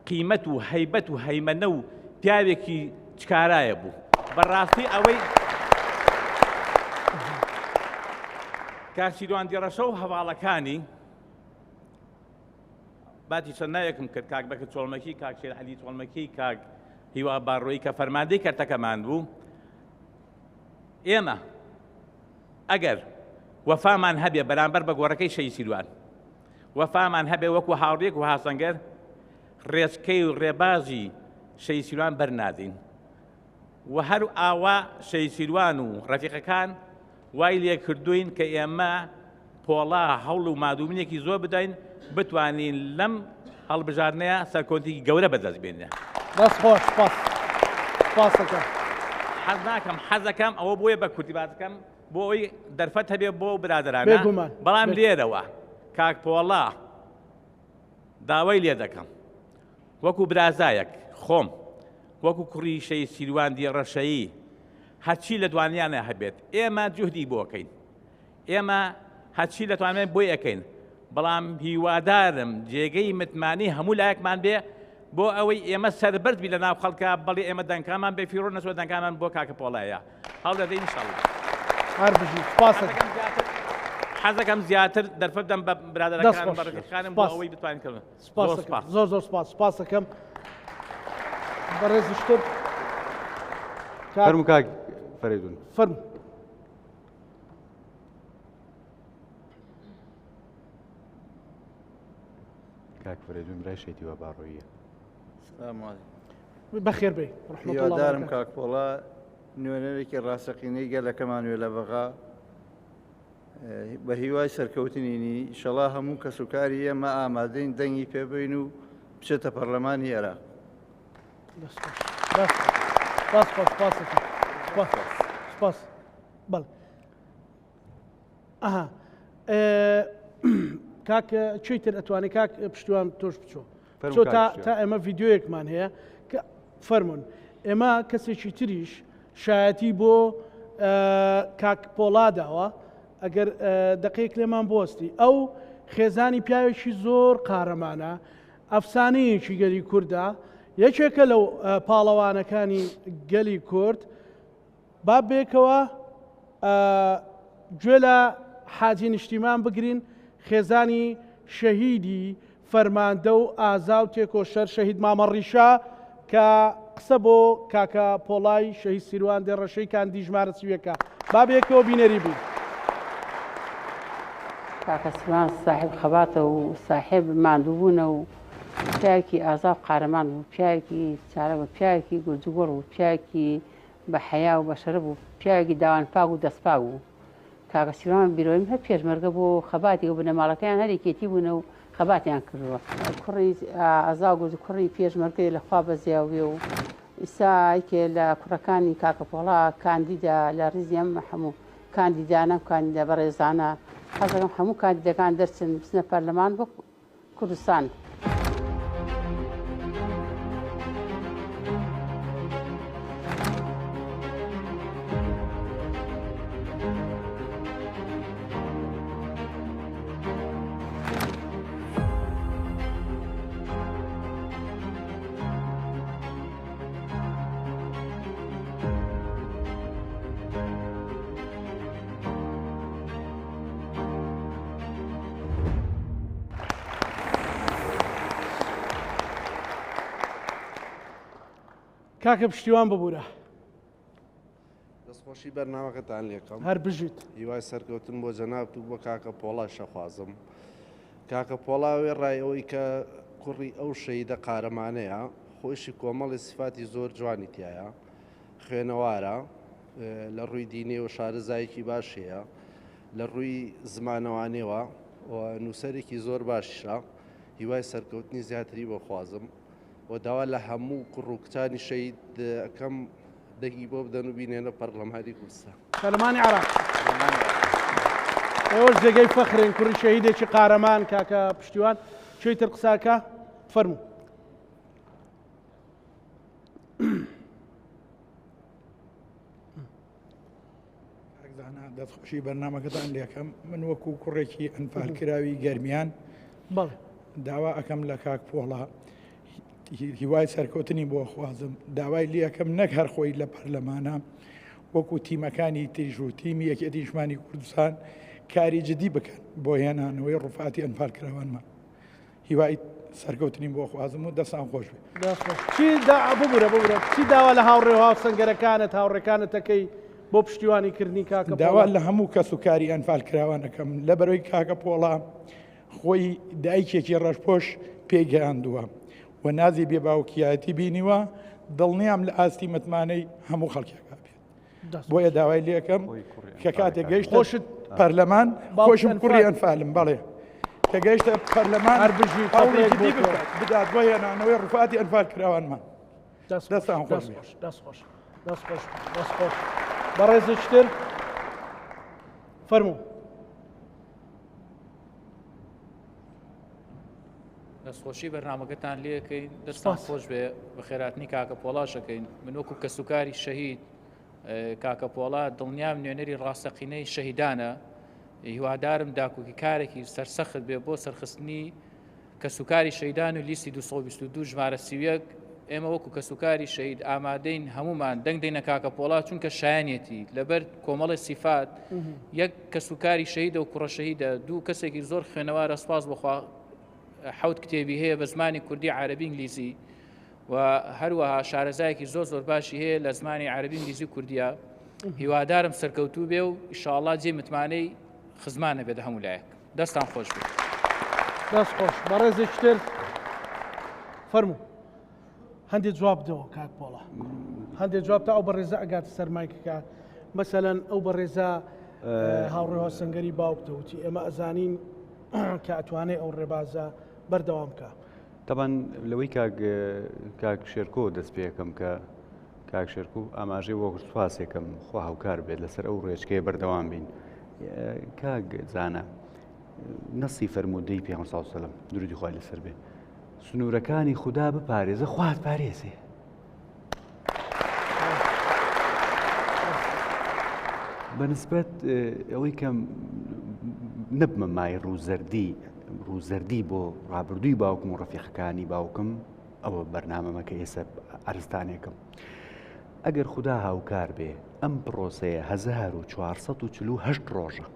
قیمەت و هەیبەت و هەیمەنە و پیاوێکی چکارایە بوو بەڕاستی ئەوەی کاک سیروان دیڕەشە و هەواڵەکانی باتی چەند ناوێکم کرد کاک بەکر چۆڵمەکی کاک شێر عەلی چۆڵمەکی کاک هیوا باڕۆیی کە فەرماندەی کەرتەکەمان بوو ئێمە ئەگەر وەفامان هەبێ بەرامبەر بە گۆڕەکەی شەهید سیروان وەفامان هەبێ وەکو هاوڕێک و هاسەنگەر ڕێچکەی و ڕێبازی شەهید سیروان بەرنادەین و هەر ئاوا شەهید سیروان و ڕەفیقەکان وای لێ کردووین کە ئێمە پۆڵا هەوڵ و مادووبنێکی زۆر بدەین بتوانین لەم هەڵبژاردنەیە سەرکەوتنێکی گەورە بەدەست بێنین. دەست خۆش سپاس سپاسەکەم. حەز ناکەم حەزەکەم ئەوە بۆیە بە کوردی باس بکەم بۆ ئەوەی دەرفەت هەبێ بۆ برادەرانە بێگومان بەڵام لێرەوە کاک پۆڵا داوای لێ دەکەم وەکو برازایەک خۆم وەکو کوڕی شەهید سیروان دیڕەشەیی هەرچی لە دوانیانە هەبێت ئێمە جوهدی بۆکەین ئێمە هەرچی دەتوانین بۆی ئەکەین بەڵام هیوادارم جێگەی متمانەی هەموو لایەکمان بێ بۆ ئەوەی ئێمە سەربەرز بی لە ناو خەڵکە بەڵێ ئێمە دەنگکانمان بێ فیڕۆ نەچوە دەنگکانمان بۆ کاکە پۆڵایە هەوڵ دەدەین ئینشاڵڵا. هەر بژی سپاست. حەزەکەم زیاتر دەرفەت بدەم بە برادەرەکانم بە ڕەفیقەکانم بۆ ئەوەی بتوانین کە سپاس زۆر زۆر سپاس سپاس دەکەم بەڕێزیشتر. فەرموو کاک فەرەیدون. فەرموو. کاک فەرەیدون برای شەهید هیوا باڕۆییە. سلام علیکم. بەخێر بێی. ڕەحمەت اللە هیوادارم بەرەکاته. کاک پۆڵا نوێنەرێکی ڕاستەقینەی گەلەکەمان وێ لە بەغا بە هیوای سەرکەوتنینی ئیشەڵا هەموو کەسوکاری ئێمە ئامادەین دەنگی پێ بین و بچێتە پەرلەمانی عێراق. دەست خۆش. دەست خۆش. سپاس خۆش سپاس سپاس سپاس بەڵێ ئەها کاک چی تر ئەتوانێت کاک پشتیوان تۆش بچۆ چۆ تا تا ئێمە ڤیددیوەکمان هەیە کە فەرمونون ئێمە کەسێکی تریش شایەتی بۆ کاک پۆڵا داوە ئەگەر دقەیەک لێمان بوەستی ئەو خێزانی پیاوێکی زۆر قارەمانە ئەفسانەیەکی گەلی کووردە یەکێکە لەو پاڵەوانەکانی گەلی کورد با بێکەوە گوێ لە حاجی نیشتیمان بگرین خێزانی شەهیدی فەرماندە و ئازا و تێکۆشەر شەهید مامە ڕیشە کە قسە بۆ کاکە پۆڵای شەهید سیروان دێڕەشەی کاندی ژمارە سیوەکە با بێکەوە بینەری بین. کاکە سیروان ساحێب خەباتە و ساحێب ماندووبوونە و پیاوێکی ئازا و قارەمان بوو، پیاوێکی چارە بوو، پیاوێکی گورجوگوڕ بوو، پیاوێکی بە حەیا و بە شەرەف بوو، پیاوێکی داوان پاک و دەست پاک بوو. کاکە سیروان بیرۆیم هەر پێشمەرگە بووە و خەباتی و بنەماڵەکەیان هەر یەکێتی بوونە و خەباتیان کردووە. کوڕی ئازا و گورج کوڕی پێشمەرگەیە لە خوا بەزیاو بێ و ئیستا یەکێ لە کوڕەکانی کاکە پۆڵا کاندیدە لە ڕیزی ئەم هەموو کاندیدانە و کاندیدە بەڕێزانە. حەز دەکەم هەموو کاندیدەکان دەرچن بچنە پەرلەمان بۆ کوردستان. کاکە پشتیوان ببوورە. دەستخۆشی بەرنامەکەتان لێکەم. هەر بژیت. هیوای سەرکەوتن بۆ جەنابت و بۆ کاکە پۆڵا شەخوازم. کاکە پۆڵا وێڕای ئەوەی کە کوڕی ئەو شەیدە قارەمانەیە خۆیشی کۆمەڵی سفاتی زۆر جوانی تایە خوێنەوارە لە ڕووی دینیەوە شارەزایەکی باش هەیە لە ڕووی زمانەوانیەوە و نووسەرێکی زۆر باشیشە هیوای سەرکەوتنی زیاتری بۆ خوازم و داوا لە هەموو کوڕ و کچانی شەهید ئەکەم دەنگی بۆ بدەن و بینێنە پەرلەمانی کوردستان. پەرلەمانی عێراق. ئێوەش جێگەی فەخرن کوڕی شەهیدێکی قارەمان کاکە پشتیوان کێی تر قساکە فەرموو. کاک زانا دەستخۆشی بەرنامەکەتان لێکەم من وەکو کوڕێکی ئەنفالکراوی گەرمیان بەڵێ داوا ئەەکەم لە کاک پۆڵا هیوای سەرکەوتنی بۆ خوازم داوای لەکەم نەک هەر خۆی لە پەرلەمانە وەکو تیمەکانی تریش و تیمی یەکێتی نیشتمانی کوردستان کاری جدی بکەن بۆ هێنانەوەی ڕوفاتی ئەنفالکراوانمان هیوای سەرکەوتنیم بۆ خوازم و دەستان خۆش بێ. دەست خۆش. چی دا ببورە ببورە چی داوا لە هاوڕێ و هاوسەنگەرەکانت هاوڕێکانت دەکەی بۆ پشتیوانی کردنی کاکە پۆڵا؟ داوا لە هەموو کەس و کاری ئەنفال کراوان ئەکەم لەبەرەوەی کاکە پۆڵا خۆی دایکێکی ڕەشپۆش پێی گەیاندووە و نازی بێ باوکیایەتی بینیوە دڵنیام لە ئاستی متمانەی هەموو خەڵکێکا بێت. بۆیە داوای لێکەم کە کاتێک گەیشتە خۆشت پەرلەمان باوکی خۆشم کوڕی ئەنفال. ئەنفالم بەڵێ کە گەیشتە پەرلەمان هەر بژی هەوڵی تەپڵێک جدی بۆ تۆ. بکات بدات بۆ هێنانەوەی ڕوفاتی ئەنفال کراوانمان دەست خۆش، دەستان خۆش دەست بێ. خۆش، دەست خۆش، دەست خۆش، دەست خۆش. بەڕێزێکی تر فەرموو. دەستخۆشی بەرنامەکەتان لێکەین دەستان سپاس. خۆش بێ بەخێراتنی کاکە پۆڵاشەکەین من وەکو کەسوکاری شەهید کاکە پۆڵا دڵنیام نوێنەری ڕاستەقینەی شەهیدانە، هیوادارم داکۆکیکارێکی سەرسەخت بێ بۆ سەرخستنی کەسوکاری شەهیدان و لیستی 222 ژمارە 31 ئێمە وەکو کەسوکاری شەهید ئامادەین هەمومان دەنگ دەینە کاکە پۆڵا چونکە شایانێتی لەبەر کۆمەڵی سیفات یەک کەسوکاری شەهیدە و کوڕە شەهیدە دوو کەسێکی زۆر خوێنەوارە سپاس بخوا حەوت کتێبی هەیە بە زمانی کوردی عەربی ئینگلیزی و هەروەها شارەزایەکی زۆر زۆر باشی هەیە لە زمانی عەربی ئینگلیزی و کوردیا هیوادارم سەرکەوتوو بێ و ئیشاڵا جێ متمانەی خزمانە بێت هەموو لایەک دەستان خۆش بێت. دەست خۆش بەڕێزێکی تر. فەرموو هەندێ جواب بدەوە کاک پۆڵا هەندێ جواب تا ئەو بەڕێزە ئەگاتە سەر مایکەکە مەسەلەن ئەو بەڕێزە هاوڕێ هاوسەنگەری باوکتە وتی ئێمە ئەزانین کە ئەتوانێ ئەو ڕێبازە بەردەوام بکە. تەبان لەوەی کاک کاک شێرکۆ دەست پێەکەم کە کاک شێرکۆ ئاماژەی بۆ کرد سوپاسێکم خوا هاوکار بێت لەسەر ئەو ڕێچکەیە بەردەوام بین کاک زانا نەسی فەرموودەی پێغەمبەر صلی الله علیه و سلم درودی خوای لەسەر بێ سنوورەکانی خودا بپارێزە خوات پارێزێ بەنسبەت ئەوەی کە نەبمە مای ڕووزەردی ڕووزەردی بۆ ڕابردووی باوکم و ڕەفیقەکانی باوکم ئەوە بەرنامەمە کە ئێستا عەرزتانێکم ئەگەر خودا هاوکار بێ ئەم پرۆسەیە 1448 ڕۆژە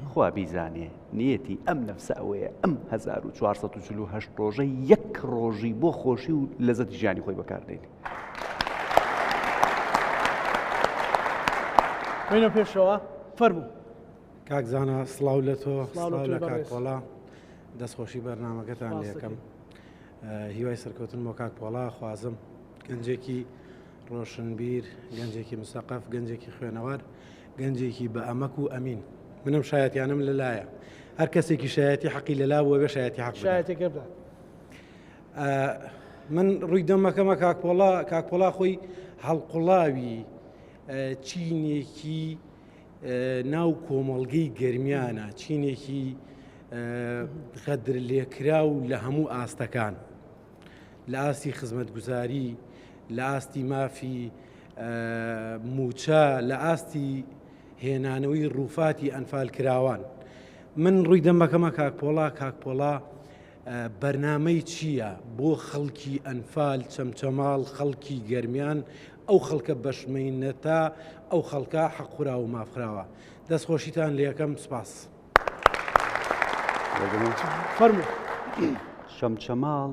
خوا بیزانێ نیەتی ئەم نەفسە ئەوەیە ئەم 1448 ڕۆژە یەک ڕۆژی بۆ خۆشی و لەزەتی ژیانی خۆی بەکاردێنێ. بینە پێشەوە فەرموو. کاک زانا سڵاو لە تۆ سڵاو لە کاک پۆڵا دەستخۆشی بەرنامەکەتان لەکەم هیوای سەرکەوتن بۆ کاک پۆڵا خوازم گەنجێکی ڕۆشنبیر گەنجێکی مسەقەف گەنجێکی خوێنەوار گەنجێکی بە ئەمەک و ئەمین منم شایەتیانم لەلایە هەر کەسێکی شایەتی حەقی لەلا بووە بێ شایەتی حەق شایەتەکە بدات من ڕووی دەمەکەمە کاکپۆڵا کاکپۆڵا خۆی هەڵقوڵاوی چینێکی ناو کۆمەڵگەی گەرمیانە چینێکی غەدر لێکراو لە هەموو ئاستەکان لە ئاستی خزمەتگوزاری لە ئاستی مافی مووچە لە ئاستی هێنانەوەی ڕووفاتی ئەنفال کراوان من ڕووی دەمەکەمە کاک پۆڵا کاک پۆڵا بەرنامەی چییە بۆ خەڵکی ئەنفال چەمچەماڵ خەڵکی گەرمیان ئەو خەڵکە بەشمەینەتە ئەو خەڵکە حەق خوراوە و ماف خراوە دەستخۆشیتان لێکەم سپاس. فەرموو. چەمچەماڵ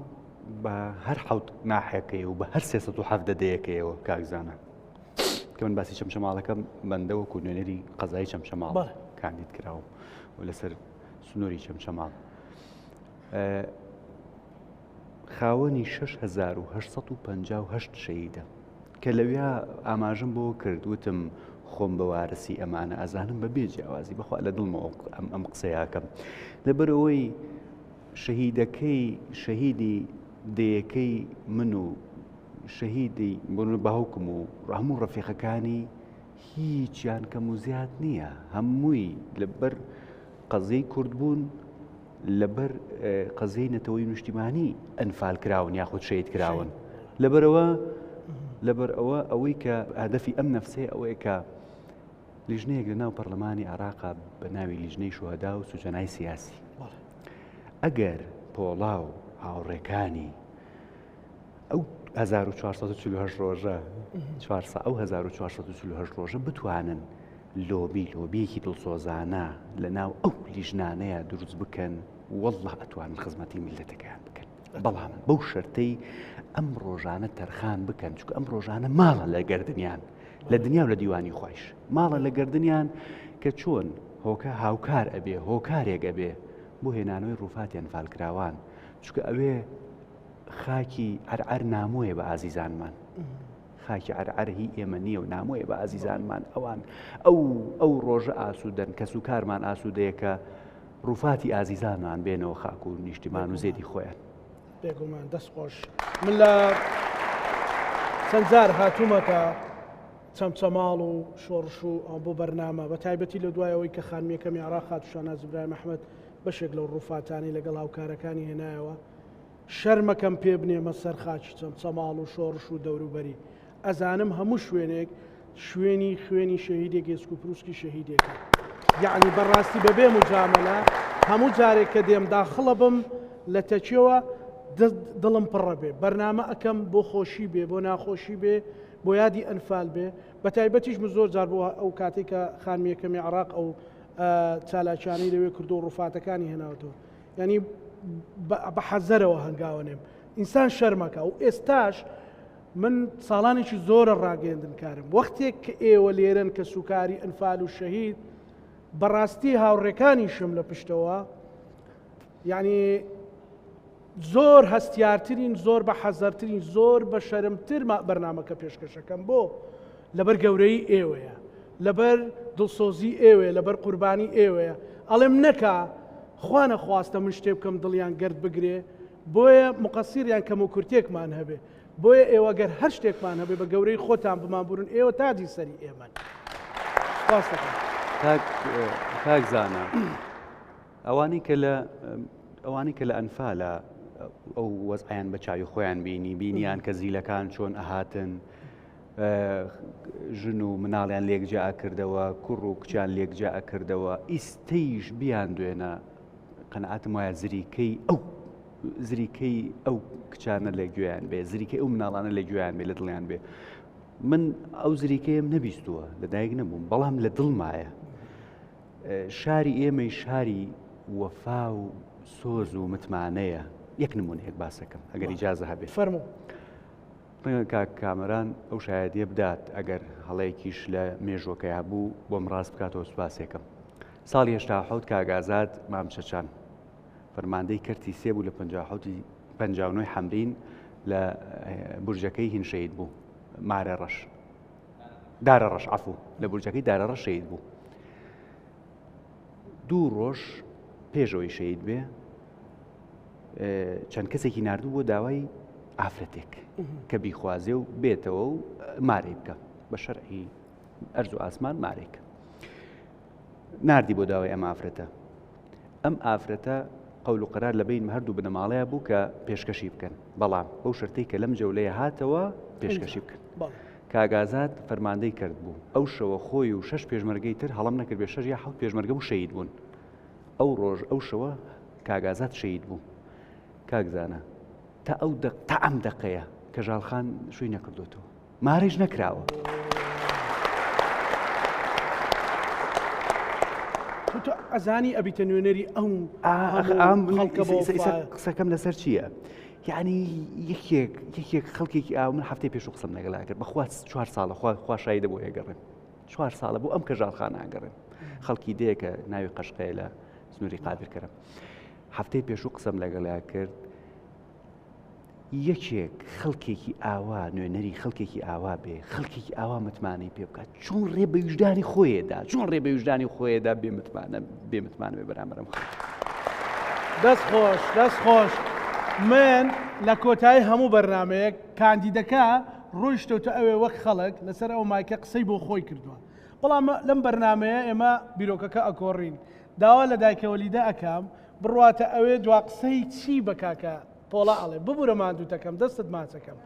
بە هەر حەوت ناحیەکەی و بە هەر 317 دەیەکەیەوە کاک زانا کە من باسی چەمچەماڵەکەم بەندە وەکو نوێنەری قەزای چەمچەماڵ کاندید کراوم و لەسەر سنووری چەمچەماڵ خاوەنی 6858 شەیدە کە لەویا ئاماژەم بۆ کرد وتم خۆم بە وارسی ئەمانە ئەزانم بە بێ جیاوازی بەخوا لە دڵمەوە ئەم ئەم قسەیەکەم لەبەرئەوەی شەهیدەکەی شەهیدی دەیەکەی من و شەهیدی بۆ باوکم و هەموو ڕەفیقەکانی هیچیان کەم و زیاد نییە هەمووی لەبەر قەزیەی کورد بوون لەبەر قەزیەی نەتەوەی نیشتیمانی ئەنفال کراون یاخود شەهید کراون لەبەرەوە لەبەر ئەوە ئەوەی کە هەدەفی ئەم نەفسەیە ئەوەیە کە لیژنەیەک لە ناو پەرلەمانی عێراقا بە ناوی لیژنەی شوهەدا و سوجەنای سیاسی ئەگەر پۆڵا و هاوڕێکانی ئەو 1448 ڕۆژە ئەو 1448 ڕۆژە بتوانن لۆبی لۆبیەکی دڵسۆزانە لە ناو ئەو لیژنانەیە دروست بکەن والله ئەتوانن خزمەتی میلەتەکەیان بکەن بەڵام بەو شەرتەی ئەم ڕۆژانە تەرخان بکەن چونکە ئەم ڕۆژانە ماڵە لە گردنیان لە دنیا و لە دیوانی خوایش ماڵە لە گردنیان کە چۆن هۆکە هاوکار ئەبێ هۆکارێک ئەبێ بۆ هێنانەوەی ڕووفاتی ئەنفالکراوان چونکە ئەوێ خاکی عەرعەر نامۆیە بە ئازیزانمان خاکی عەرعەر هی ئێمە نییە و نامۆیە بە ئازیزانمان ئەوان ئەو ئەو ڕۆژە ئاسوودەن کەس و کارمان ئاسوودەیە کە ڕووفاتی ئازیزانمان بێنەوە خاک و نیشتیمان و زێدی خۆیان. بێگومان دەست خۆش من لە چەند جار هاتوومەتە چەمچەماڵ و شۆڕش و ئەو بۆ بەرنامە بە تایبەتی لە دوای ئەوەی کە خانمیەکەمی عێراق خاتوو شاناز ئیبراهیم ئەحمەد بەشێک لەو ڕووفاتانەی لەگەڵ هاوکارەکانی هێنایەوە شەرمەکەم پێ بنێمە سەر خاکی چەمچەماڵ و شۆڕش و دەوروبەری. ئەزانم هەموو شوێنێک شوێنی خوێنی شەهیدێک ئێسک و پروسکی شەهیدێکە. یەعنی بەڕاستی بەبێ موجامەلە هەموو جارێک کە دێم داخڵە بم لە تەکیەوە دڵم پڕە بێ. بەرنامە ئەکەم بۆ خۆشی بێ بۆ ناخۆشی بێ بۆ یادی ئەنفال بێ. بەتایبەتیش من زۆر جار بۆ ئەو کاتەی کە خانمی یەکەمی عێراق ئەو چالاکیانەی لەوێ کردو و ڕوفاتەکانی هێناوەتەوە. یعنی بە حەزەرەوە هەنگاوەنێم ئینسان شەرمەکە و ئێستاش من ساڵانێکی زۆرە ڕاگەیاندن کارم وەختێک کە ئێوە لێرەن کە سوکاری ئەنفال و شەهید بەڕاستی هاوڕێکانیشم لە پشتەوە یعنی زۆر هەستیارترین، زۆر بە حەزەرترین، زۆر بە شەرمتر بەرنامەکە پێشکەشەکەم بۆ لەبەر گەورەی ئێوەیە، لەبەر دڵسۆزی ئێوەیە، لەبەر قوربانی ئێوەیە. ئەڵێم نەکا خوا نەخواستە من شتێ بکەم دڵیان گەرد بگرێ، بۆیە مقەسیر یان کەموکورتیەکمان هەبێ. بۆیە ئێوە گەر هەر شتێکمان هەبێ بە گەورەی خۆتان بمانبورن، ئێوە تاجی سەری ئێمەن. سپاس دەکەم. کاک کاک زانا ئەوانەی کە لە ئەوانەی کە لە ئەنفالە ئەو وەزعیان بە چاوی خۆیان بینی بینیان کە زیلەکان چۆن ئەهاتن ژن و مناڵیان لێک جیا ئەکردەوە کوڕ و کچیان لێک جیا ئەکردەوە ئیستەیش بیان دوێنە قەنعاتم وایە زریکەی ئەو زریکەی ئەو کچانە لە گوێیان بێ زریکەی ئەو مناڵانە لە گوێیان بێ لە دڵیان بێ من ئەو زریکەیەم نەبیستووە لە دایک نەبووم بەڵام لە دڵمایە شاری ئێمەی شاری وەفا و سۆز و متمانەیە یەک نمونەیەک باسەکەم ئەگەر ئیجازە هەبێت فەرموو ڕەنگە کاک کامەران ئەو شایەدیە بدات ئەگەر هەڵەیەکیش لە مێژوەکەی هەبوو بۆم ڕاست بکاتەوە سوپاسێکم ساڵی 87 کاک ئازاد مام چەچان فەرماندەی کەرتی سێ بوو لە 57 59 حەمرین لە بورجەکەی هین شەهید بوو مارە ڕەش دارە ڕەش عەفو لە بورجەکەی دارە ڕەش شەهید بوو دوو ڕۆژ پێشەوەی شەهید بێ چەند کەسێکی نردوو بۆ داوای ئافرەتێک کە بیخوازێ و بێتەوە و مارەی بکە بە شەرعی ئەرز و ئاسمان مارێک نردی بۆ داوای ئەم ئافرەتە ئەم ئافرەتە قەول و قەرار لە بین هەردوو بنەماڵەیە بوو کە پێشکەشی بکەن بەڵام بەو شەرتەی کە لەم جەولەیە هاتەوە پێشکەشی بکەن کاک ئازاد فەرماندەی کەرت بوو ئەو شەوە خۆی و شەش پێشمەرگەی تر هەڵەم نەکردبێ شەش یا حەوت پێشمەرگە بوو شەهید بوون ئەو ڕۆژ ئەو شەوە کاک ئازاد شەهید بوو کاک زانا تا ئەو دە تا ئەم دەقەیە کەژاڵ خان شووی نەکردوتەوە مارەیش نەکراوە. تۆ ئەزانی ئەبیتە نوێنەری ئەو خەڵکە بۆ قسەکەم لەسەر چییە؟ یعنی یەکێک یەکێک خەڵکێکی ئاو من هەفتەی پێش قسەم لەگەڵا کرد بەخوا چوار ساڵە خوا خوا شایدە بۆ ئێگەڕێم چوار ساڵە بۆ ئەم کەژاڵخانە ئەگەڕێم خەڵکی دەیە کە ناوی قەشقەیە لە سنووری قادر کەرم هەفتەی پێشوو قسەم لەگەڵیا کرد یەکێک خەڵکێکی ئاوا نوێنەری خەڵکێکی ئاوا بێ خەڵکێکی ئاوا متمانەی پێ بکات چۆن ڕێ بە ویژدانی خۆیدا چۆن ڕێ بە ویژدانی خۆیدا بێ متمانە بێ متمانە بێ بەرامبەرم خەڵک. دەست خۆش دەست خۆش من لە کۆتایی هەموو بەرنامەیەک کاندیدەکە ڕۆیشتۆتە ئەوێ وەک خەڵک لەسەر ئەو مایکە قسەی بۆ خۆی کردووە بەڵام لەم بەرنامەیە ئێمە بیرۆکەکە ئەگۆڕین داوا لە دایکە وەلیدە ئەکەم بڕواتە ئەوێ دوا قسەی چی بە کاکە پۆڵا ئەڵێ ببورە ماندووتەکەم دەستت ماچەکەم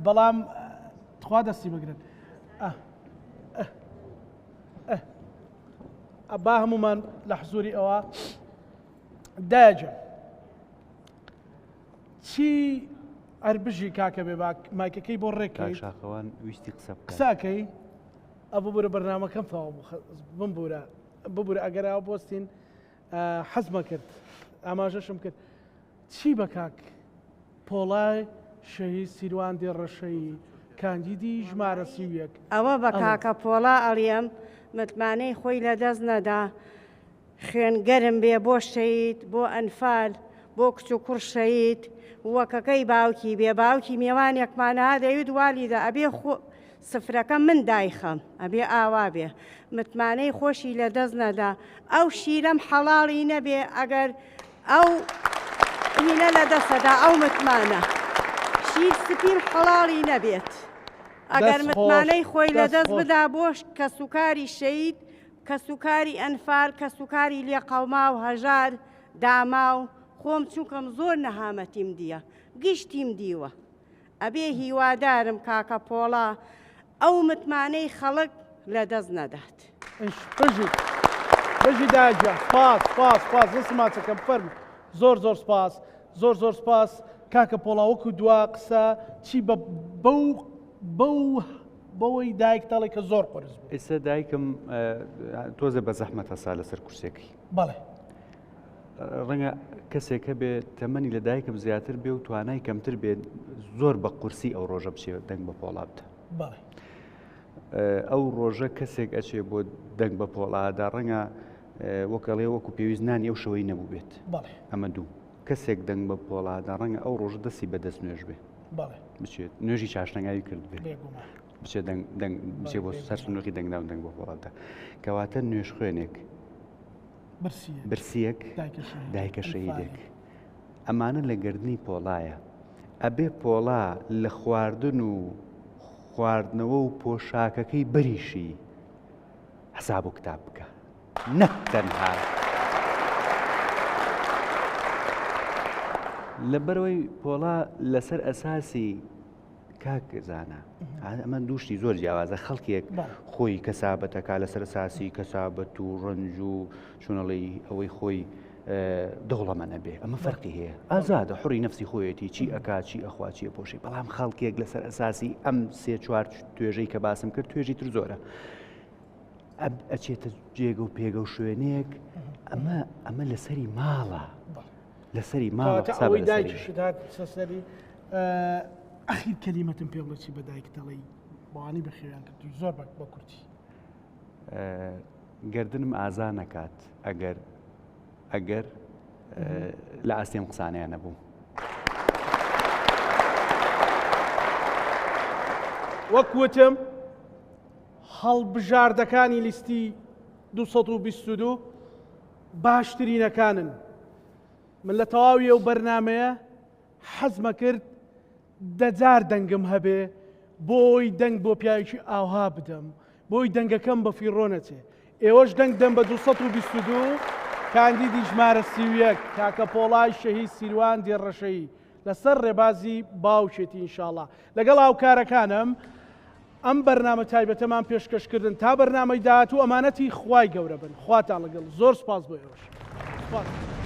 بەڵام تخوا دەستی بگرن با هەمومان لە حزوری ئەوە دایجە چی ئەربژی کاکە بێ مایکەکەی بۆ ڕێکەی شاخەوان ویستی قسە قساکەی ئە ببورە بەرنمەکەم تەواو بمبورە ببورە ئەگەر ئاو بۆستین حەزمە کرد ئاماژەشم کرد چی بە کاک پۆڵای شەهید سیروان دێڕەشەیی کاندیدی ژمارە 31 ئەوە بە کاکە پۆڵا ئەڵیم متمانەی خۆی لەدەست نەدا خوێن گەرم بێ بۆ شەهید بۆ ئەنفال بۆ کچ و کوڕ شەهید وەکەکەی باوکی بێ باوکی مێوانێکمان ها دەیوت والیدە ئەبێ خۆ سفرەکە من دایخەم ئەبێ ئاوا بێ متمانەی خۆشی لە دەست نەدا ئەو شیرەم حەڵاڵی نەبێ ئەگەر ئەو هینە لە دەسەدا ئەو متمانە شیر سپیم حەڵاڵی نەبێت ئەگەر متمانەی خۆی لە دەست بدا بۆ کەسوکاری شەید کەسوکاری ئەنفال کەسوکاری لێقەوماو هەژار داماو خۆم چونکەم زۆر نەهامەتیم دیە گشتیم دیوە ئەبێ هیوادارم کاکە پۆڵا ئەو متمانەی خەڵک لەدەست نەدات. بژی بژی دایە گیان سپاس سپاس سپاس دەستم ماچەکەم فەرموو زۆر زۆر سپاس زۆر زۆر سپاس کاکە پۆڵا وەکو دوا قسە چی بە بەو بەو بەوەی دایک دەڵێ کە زۆر قورس بوو. ئێستا دایکم تۆزێ بە زەحمەت هەسا لەسەر کورسیەکەی. بەڵێ. ڕەنگە کەسێک هەبێ تەمەنی لە دایکم زیاتر بێ و توانای کەمتر بێت زۆر بە قورسی ئەو ڕۆژە بچێ دەنگ بە پۆڵا بدە. بەڵێ. ئەو ڕۆژە کەسێک ئەچێ بۆ دەنگ بە پۆڵادا ڕەنگە وەکەڵێ وەکو پێویست نانی ئەو شەوەی نەبوو بێت. بەڵێ. ئەمە دوو. کەسێک دەنگ بە پۆڵادا ڕەنگە ئەو ڕۆژە دەستی بە دەست نوێژ بێ بچێت نوێژی چاشنەگاوی کرد بێ بچێت دەنگ دەنگ بچێ بۆ سەر سنووقی دەنگدا و دەنگ بۆ پۆڵادا کەواتە نوێژخوێنێک برسیەک دایکە شەهیدێک ئەمانە لە گردنی پۆڵایە ئەبێ پۆڵا لە خواردن و خواردنەوە و پۆشاکەکەی بەریشی حساب و کتاب بکە نەک تەنها لەبەرەوەی پۆڵا لەسەر ئەساسی کاک زانا ئەمە دووشتی زۆر جیاوازە خەڵکێک خۆی کەسابەتەکە لەسەر ئەساسی کەسابەت و ڕنج و چونەڵی ئەوەی خۆی دەوڵەمەنە بێ ئەمە فەرقی هەیە ئازادە حڕی نفسی خۆیەتی چی ئەکا چی ئەخوا چیە پۆشی بەڵام خەڵکێک لەسەر ئەساسی ئەم سێ چوار توێژەی کە باسم کرد توێژی تر زۆرە ئەچێتە جێگە و پێگە و شوێنێک ئەمە ئەمە لەسەری ماڵە لەسەری ماڵە سەری ئەخیر کەلیمەتم پێ بڵێ چی بە دایک دەڵێی بەوانی بەخێویان کردووی زۆر بە کورتی. گردنم ئازا نەکات ئەگەر ئەگەر لە ئاستی ئەم قسانەیان نەبووم. وەک وتم هەڵبژاردەکانی لیستی 222 باشترینەکانن من لە تەواوی ئەو بەرنمەیە حەزمە کرد دەجار دەنگم هەبێ بۆی دەنگ بۆ پیاوێکی ئاوها بدەم بۆی دەنگەکەم بە فیڕۆ نەچێ ئێوەش دەنگ دەن بە 222 کاندیدی ژمارە 31 کاکە پۆڵای شەهید سیروان دێڕەشەیی لەسەر ڕێبازی باوکێتی ئینشاڵا لەگەڵ هاوکارەکانم ئەم بەرنامە تایبەتەمان پێشکەش کردن تا بەرنامەی داهاتوو ئەمانەتی خوای گەورە بن خواتان لەگەڵ زۆر سپاس بۆ ئێوەش سپاس.